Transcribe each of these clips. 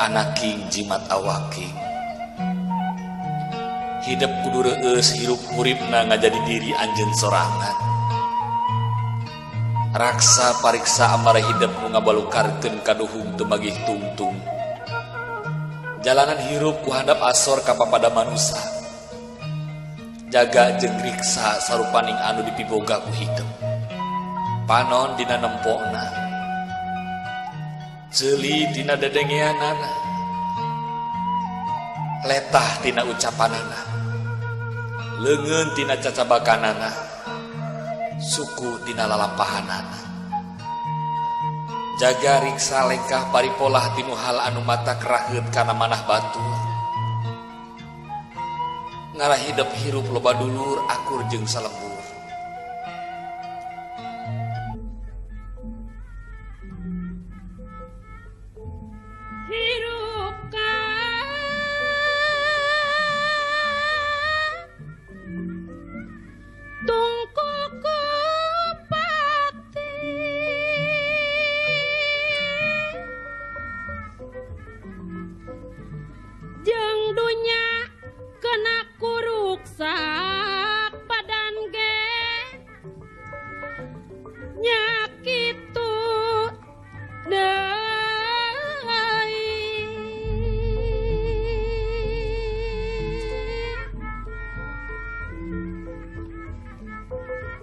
Anaking jimat awaking. Hidup kudu reueus hirup huripna ngajadi diri anjeun sorangan. Raksa pariksa amara hidup nu ngabalukarkeun kaduhung teu magih tungtung. Jalanan hirup ku handap asor ka papada manusa. Jaga jeung riksa sarupaning anu dipiboga ku hidup. Panon dina nempona. Ceuli dina dedengeanana. Letah tina ucapanana. Leungeun tina cacabakanana. Suku tina lalampahanana. Jaga riksa lengkah paripolah tinu hal anu mata keraheut kana manah batur. Ngarah hidep hirup loba dulur akur jeung salembur. Hirup ka tungku kupati jeung dunya kena kuruksak badan ge nya kitu deui.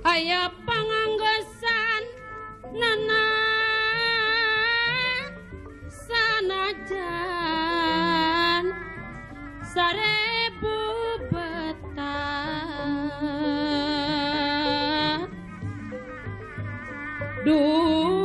Aya panganggesan nana sanajan 1000 betah. Duh.